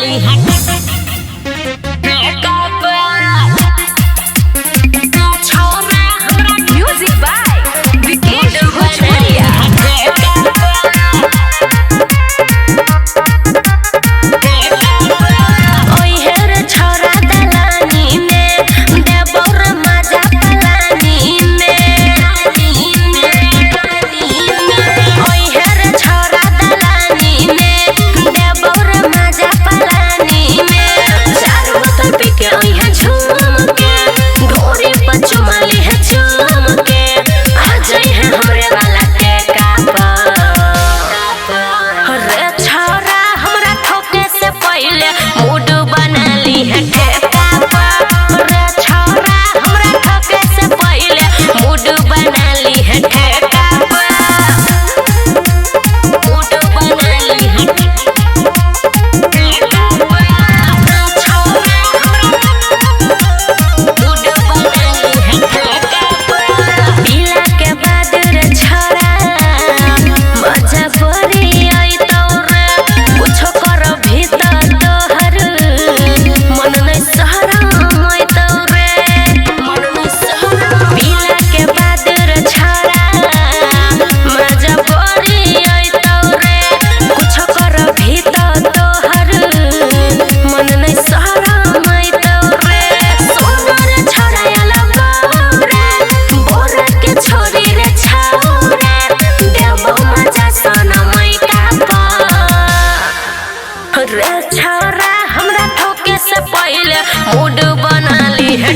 ली है Music by Vikesh Bhojpuria. O'Hare छोरा दलानी में देबौर मजा पलानी में ओहेर छोरा दलानी में देबौर मजा पलानी में चार बोतल पी के ओहे झूम के ढोरी पर चुमली है चूम के आ जाई है हमरे वाला के कापा रे छोरा हमरा ठोके से पहिले मूड बना ली है ठेका पर रे छोरा हमरा ठोके से पहिले मूड बना ली है ठेका पर मूड बना ली है ठेका पर रे छोरा हमरा मूड बना ली है ठेका पर पीला के बाद रे छोरा मजा बरी आई तोरा कुछो कर भीतर तोहर मन नै सहराम आई तोरे मन नै सहराम पीला के बाद रे छोरा मजा बरी आई तोरे कुछो कर भीतर तोहर मन नै सहराम आई तोरे सोना रे छोरा आला बोरा बोरा के छोरी रे छोरा देबो मजा सोना मैका पर रे छोरा हमरा ठोके से पहिले मूड बना ली है।